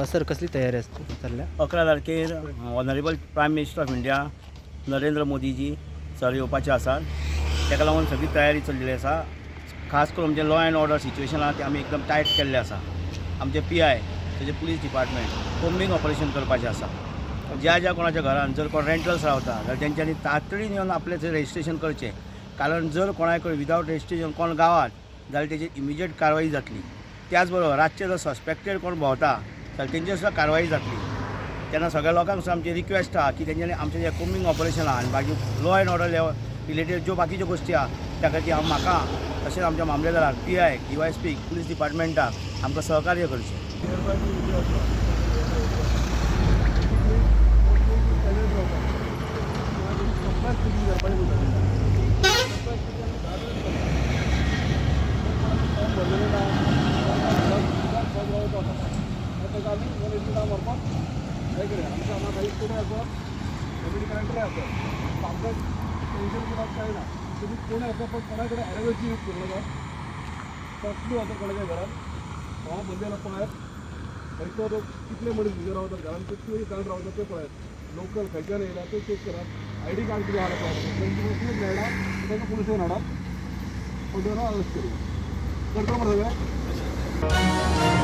Sir कसली तयारी असते चल्ल्या? 11 तारखेर honourable prime minister of India Narendra Modiji sir येवपाचे आसात. ताका लागून सगळी तयारी चल्लेली आसा. खास करून आमचें लॉ एंड ऑर्डर सिच्युएशन आहा तें आमी एकदम टायट केल्लें आसा. आमचे PI तशें पुलीस डिपार्टमेंट कोम्बिंग ऑपरेशन करपाचें आसा. ज्या ज्या कोणाच्या घरान जर कोण रेंटल्स रावता जाल्यार तेंच्यांनी तातडीन येवन आपलें थंय रजिस्ट्रेशन करचें, कारण जर कोणाय कडेन विदावट रजिस्ट्रेशन कोण गावात जाल्यार तेजेर इमिजिएट कारवाई जातली. त्याच बरोबर रातचे जर सस्पेक्टेड कोण भोंवता जाल्यार तेंचेर सुद्दां कारवाई जातली. तेन्ना सगळ्या लोकांक सुद्दां आमची रिक्वेस्ट आहा की तेंच्यांनी आमचें जें कोम्बिंग ऑपरेशन आहा आनी बाकी law and order level related ज्यो बाकीच्यो गोश्टी आहा त्या खातीर हांव म्हाका तशेंच आमच्या मामलेदाराक PI DYSP police डिपार्टमेंटाक आमकां सहकार्य करचें. कितले मनीस भितर रावतात घरान, कितले कारण रावतात ते पळयात. लोकल खंयच्यान येयला ते चॅक करात. ID card कितें आहा पळयात, मेळना ताका पुलिस स्टेशन हाडात, अरेस्ट करूया. करता मरे सगळें.